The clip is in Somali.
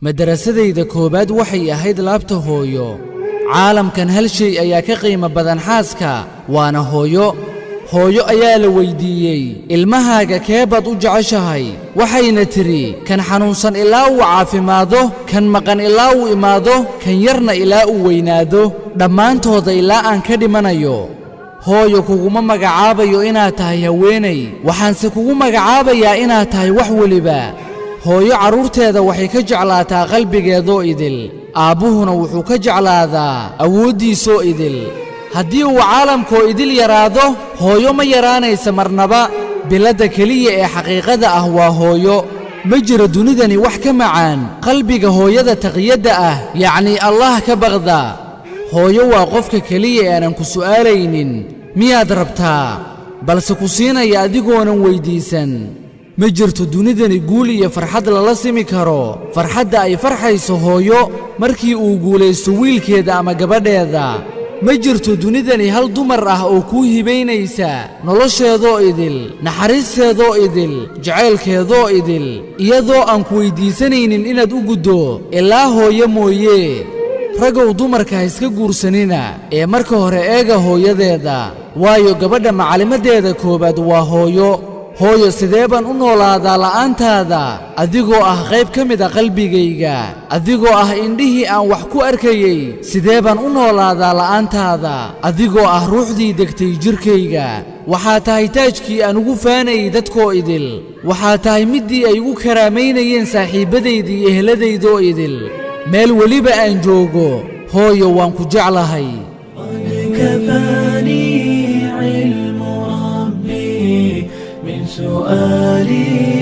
Madarasadayda koowaad waxay ahayd laabta hooyo. Caalamkan hal shay ayaa ka qiimo badan xaaska, waana hooyo. Hooyo ayaa la weyddiiyey, "Ilmahaaga kee baad u jeceshahay?" Waxayna tidhi, "Kan xanuunsan ilaa uu caafimaado, kan maqan ilaa uu imaado, kan yarna ilaa uu weynaado, dhammaantooda ilaa aan ka dhimanayo." Hooyo, kuguma magacaabayo inaad tahay haweenay, waxaanse kugu magacaabayaa inaad tahay wax weliba. Hooyo carruurteeda waxay ka jeclaataa qalbigeedoo idil, aabbuhuna wuxuu ka jeclaadaa awooddiisoo idil. Haddii uu caalamkoo idil yaraado, hooyo ma yaraanaysa marnaba. Biladda keliya ee xaqiiqada ah waa hooyo. Ma jiro dunidani wax ka macaan qalbiga hooyada taqiyadda ah, yacnii Allah ka baqda. Hooyo waa qofka keliya ee aanan ku su'aalaynin "Miyaad rabtaa?", balse ku siinaya adigoonan weyddiisan. Ma jirto dunidani guul iyo farxad lala simi karo farxadda ay farxayso hooyo markii uu guulaysto wiilkeeda ama gabadheeda. Ma jirto dunidani hal dumar ah oo kuu hibaynaysa nolosheedoo idil, naxariisteedoo idil, jacaylkeedoo idil, iyadoo aan ku weyddiisanaynin inaad u guddo, ilaa hooyo mooye. Ragow, dumarka ha iska guursanina ee marka hore eega hooyadeeda, waayo gabadha macallimaddeeda koowaad waa hooyo. Hooyo, sidee baan u noolaadaa la'aantaada, adigoo ah qayb ka mid a qalbigayga, adigoo ah indhihii aan wax ku arkayey? Sidee baan u noolaadaa la'aantaada, adigoo ah ruuxdii degtay jidhkayga? Waxaa tahay taajkii aan ugu faanayey dadkoo idil. Waxaa tahay middii ay igu karaamaynayeen saaxiibbadayda iyo eheladaydoo idil. Meel weliba aan joogo, hooyo, waan ku jeclahay. قد كفاني علم ربي من سؤالي.